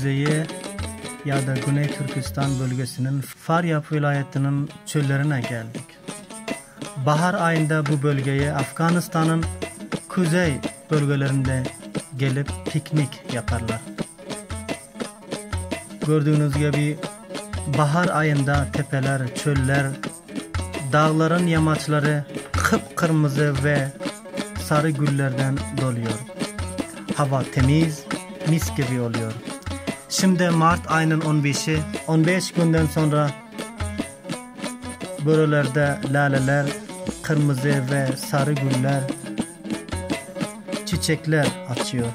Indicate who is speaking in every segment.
Speaker 1: kuzeyi ya da Güney Türkistan bölgesinin Faryab vilayetinin çöllerine geldik. Bahar ayında bu bölgeye Afganistan'ın kuzey bölgelerinde gelip piknik yaparlar. Gördüğünüz gibi bahar ayında tepeler, çöller, dağların yamaçları kıpkırmızı ve sarı güllerden doluyor. Hava temiz, mis gibi oluyor. Şimdi Mart ayının 15'i, 15 günden sonra buralarda laleler, kırmızı ve sarı güller, çiçekler açıyor.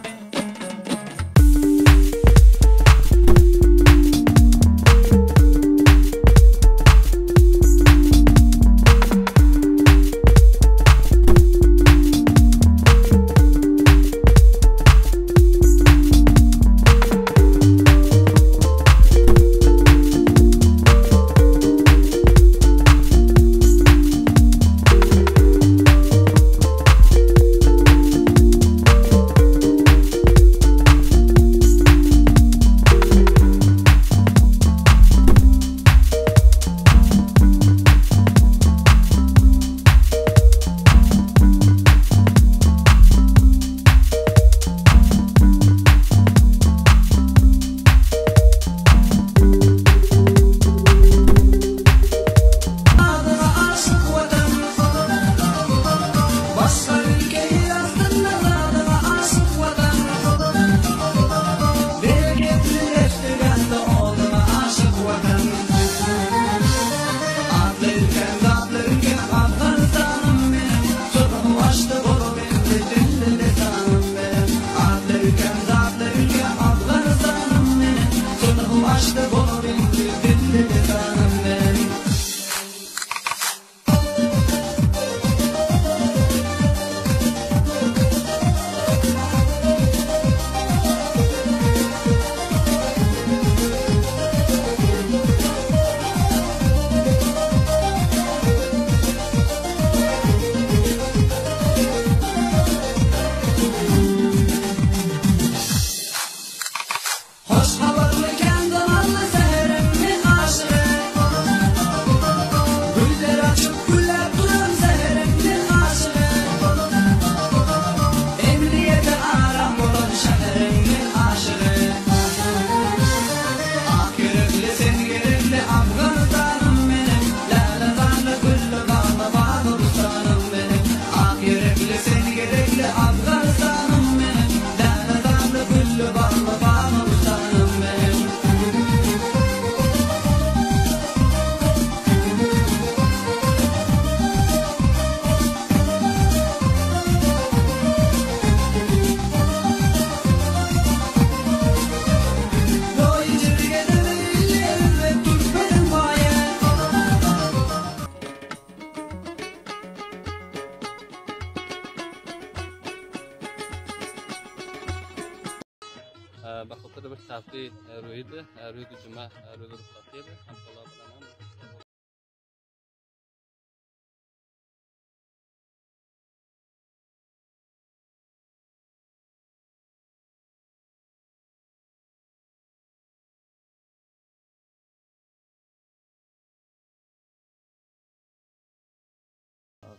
Speaker 2: به خاطر bir تفریح رویده روز جمعه روز رخصتیه همکارا bilan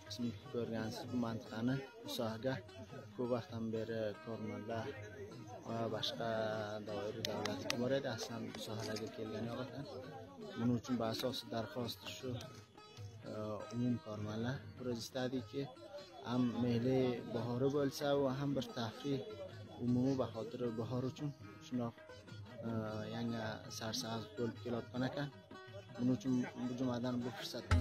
Speaker 3: Qismi ko'rgansiz bu mantiqani, bu sohaga ko'p vaqtdan beri ko'rmanlar va boshqa doira davlat bor edi, aslan bu sohalarga kelgani yo'q ekan. Buning uchun bu asosiy darxost shu umum ko'rmanlar. Biz istadikki, ham mehli bahori bo'lsa va ham bir tafrih umumiy baxotiri bahor uchun shundoq yangi sarsabz bo'lib kelayotgan ekan. Buning uchun bu jumadan bu fursatdan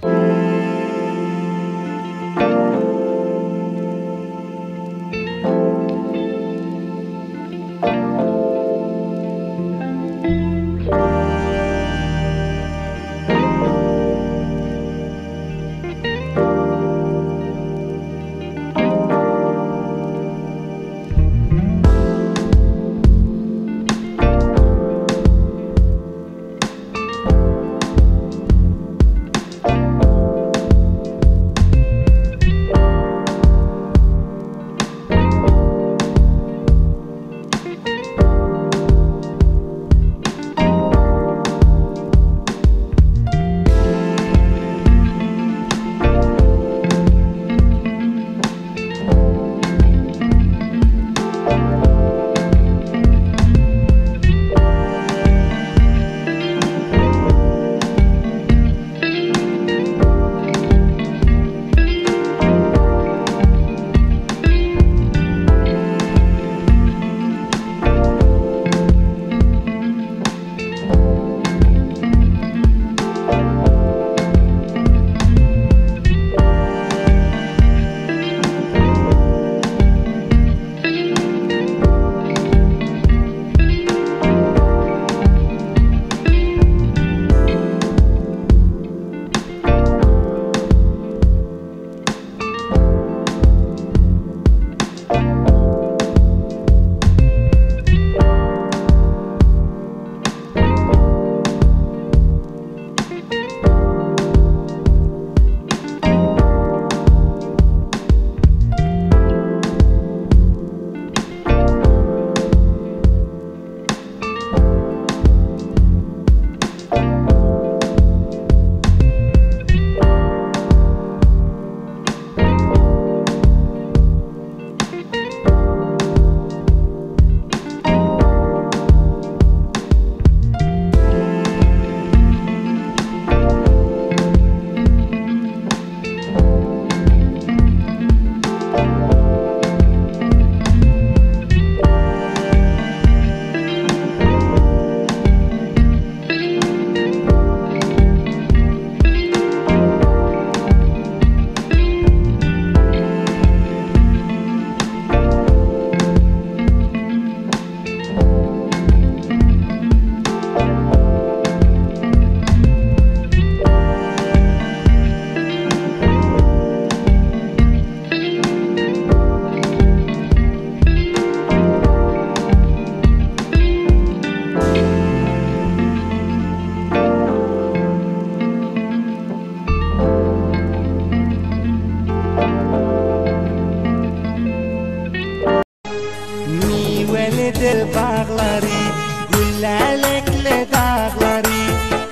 Speaker 4: Bələkli dağları,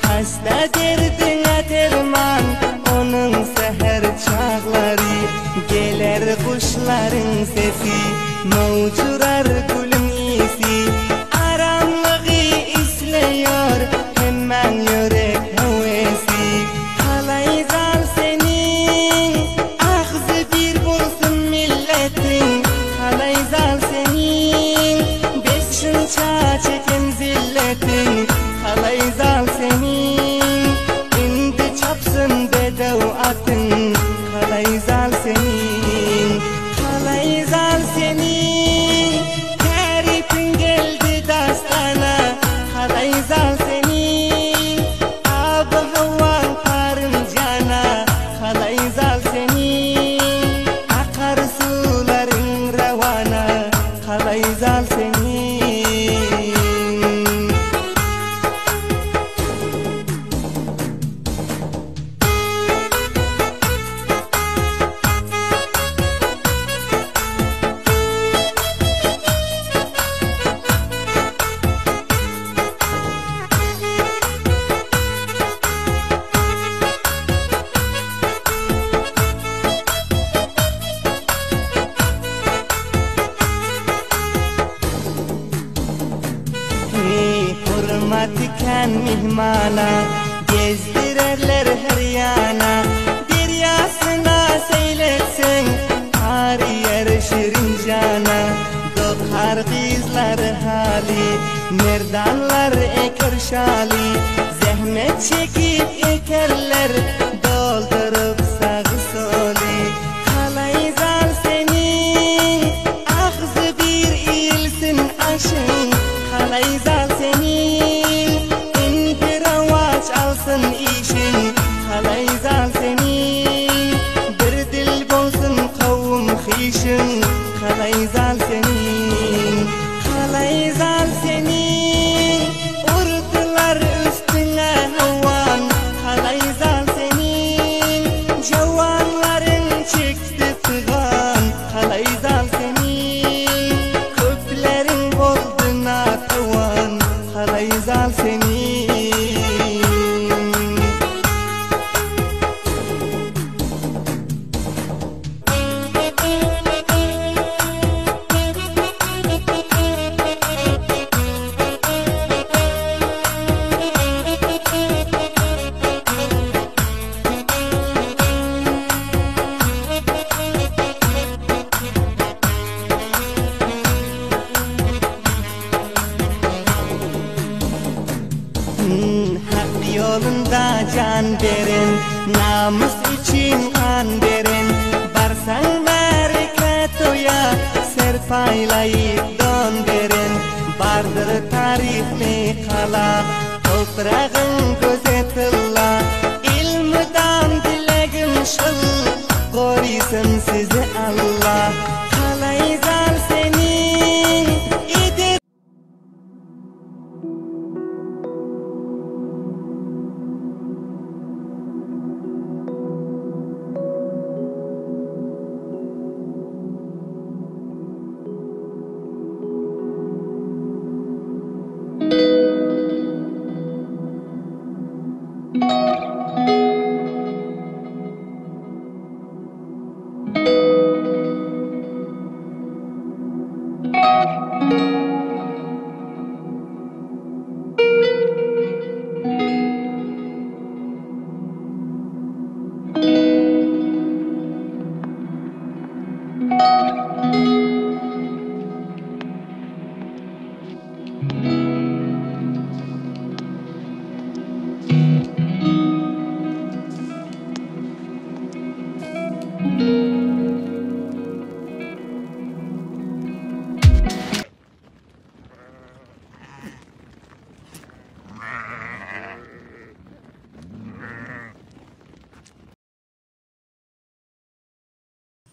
Speaker 4: xəstə derdinə derman, onun səhər çağları. Gelir quşların sesi, mavcurar gülün isi, aramlığı isliyor hemen yürek hevesi. Halayzal senin, ağzı bir bulsun milletin. Halayzal senin, beşinça çeken zilletin. Halayzal senin, indi çapsın bedev atın. Halayzal senin, halayzal senin, tarifin geldi dastana. Halayzal senin, ab havan karın cana. Halayzal senin, akar suların revana. Halayzal senin. Hürmet mihmana, gezdirerler her yana. Deryasına seyletsin, har yer şirin cana. Dokar kızlar hali, merdanlar eker şali. Zahmet çekip ekerler, doldurup sağı soli. Halayzal senin, ağzı bir ilsin aşın. Halayzal senin, indi ravaç alsın işin. Halayzal senin, bir dil bolsun kavum xişin. Halayzal senin, halayzal senin, urdular üstüne havan. Halayzal senin, javanların çekti fıgan. Halayzal senin, köplerin oldu natavan. Halayzal senin. Hak yolunda can verin, namus için kan verin. Barsan bereket oya, serpaylayıp don verin. Bardır tarihli kala, toprağın gözetilla. İlmidan dilegim şıl, korusun sizi Allah. Halayzal senin, idir.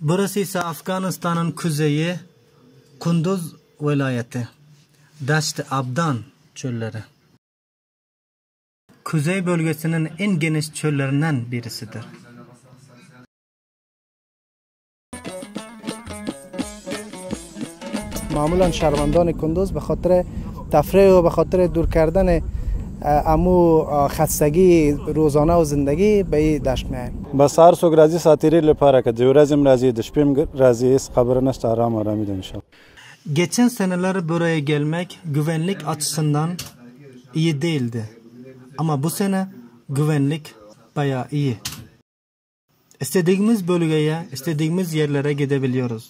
Speaker 1: Burası ise Afganistan'ın kuzeyi Kunduz vilayeti. Daşt-ı Abdan çölleri. Kuzey bölgesinin en geniş çöllerinden birisidir.
Speaker 3: معمولا شهروندان کندوز به خاطر
Speaker 5: تفریح و به خاطر دور کردن امو خستگی روزانه و زندگی به این دشت میایم.
Speaker 6: بس هر څوک راځي ساتیري لپاره، که د ورځې هم راځي د شپې هم راځي، هیڅ خبره نشته، آرام آرامي ده انشاءالله.
Speaker 1: Geçen seneler buraya gelmek güvenlik açısından iyi değildi. Ama bu sene güvenlik bayağı iyi. İstediğimiz bölgeye, istediğimiz yerlere gidebiliyoruz.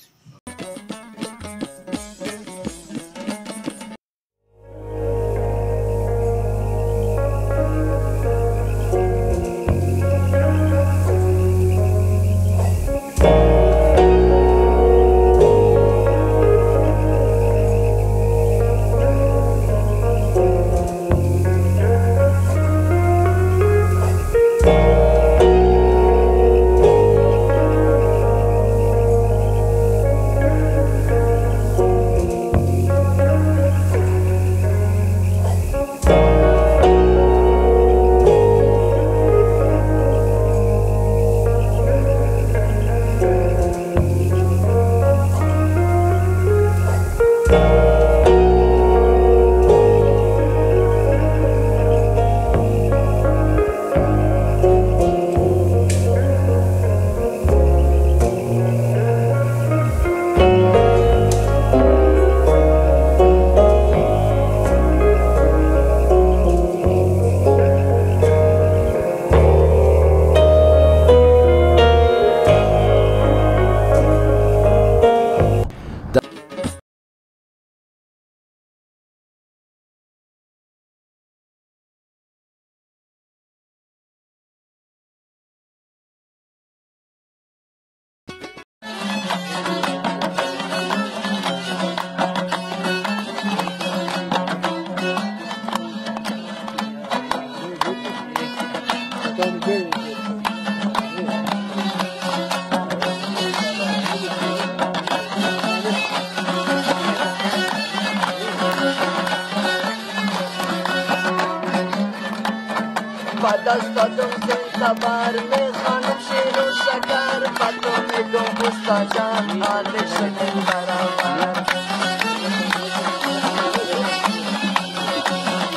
Speaker 4: دستاتم زین خبر میخوانم شیر و شکر، با تو میگم استا جان حال شدیم برابر.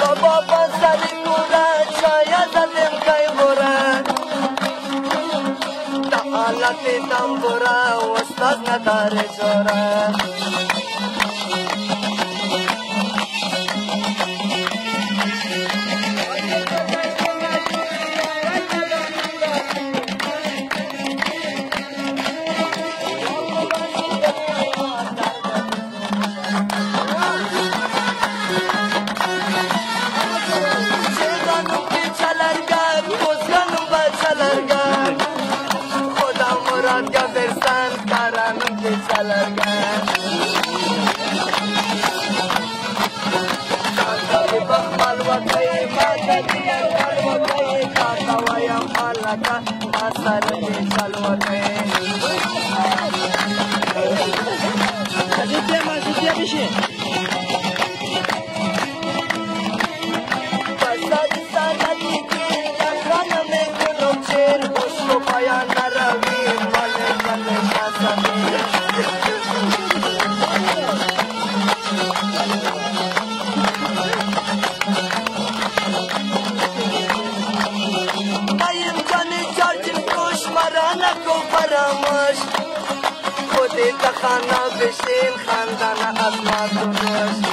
Speaker 4: بابا با سر کوره چای زدیم کی بره، تا آلت تنبوره استاد نداره جوره. خانه بشین خندانه از ما درست.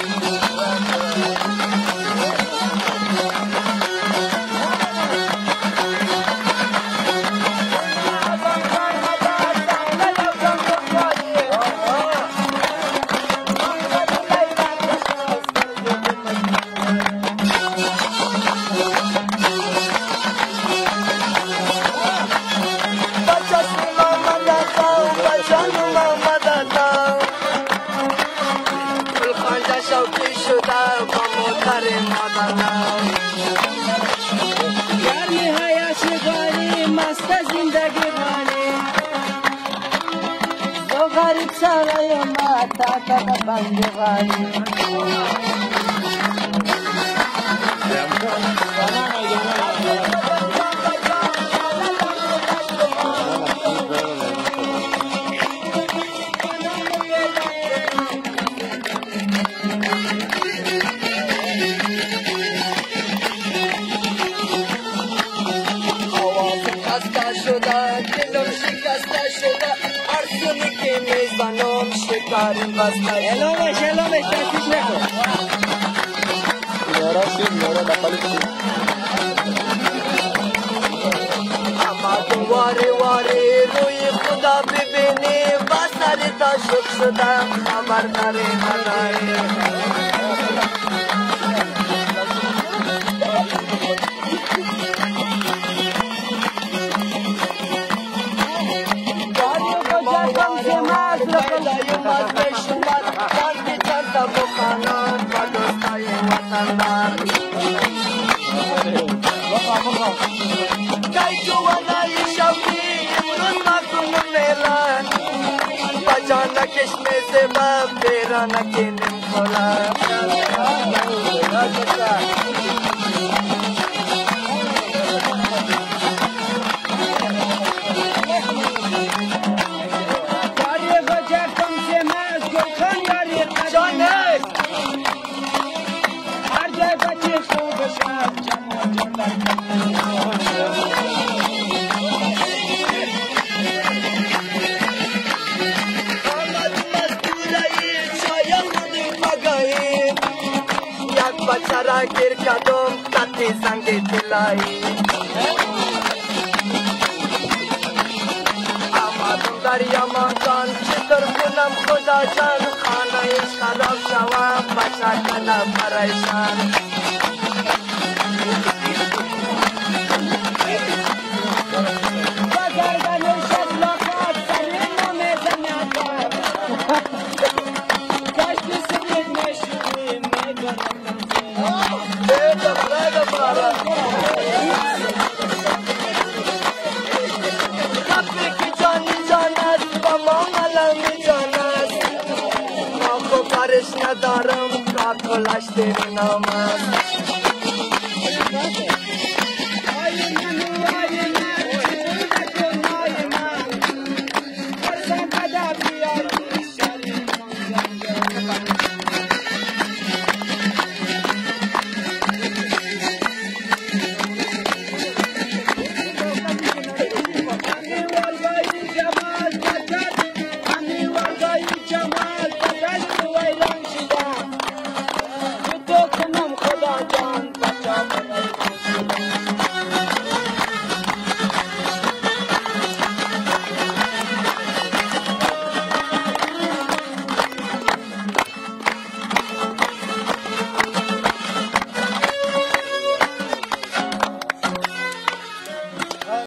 Speaker 4: شده، دلم شکسته شده، هر سونی که میزنم شکارم بسته.
Speaker 5: اعلامش اعلامش تشویش نکن.
Speaker 4: اما واره واره روی خدا ببینی با سر تاشق شدم خبر داره نداره. ندارم کاکلش دل نام است.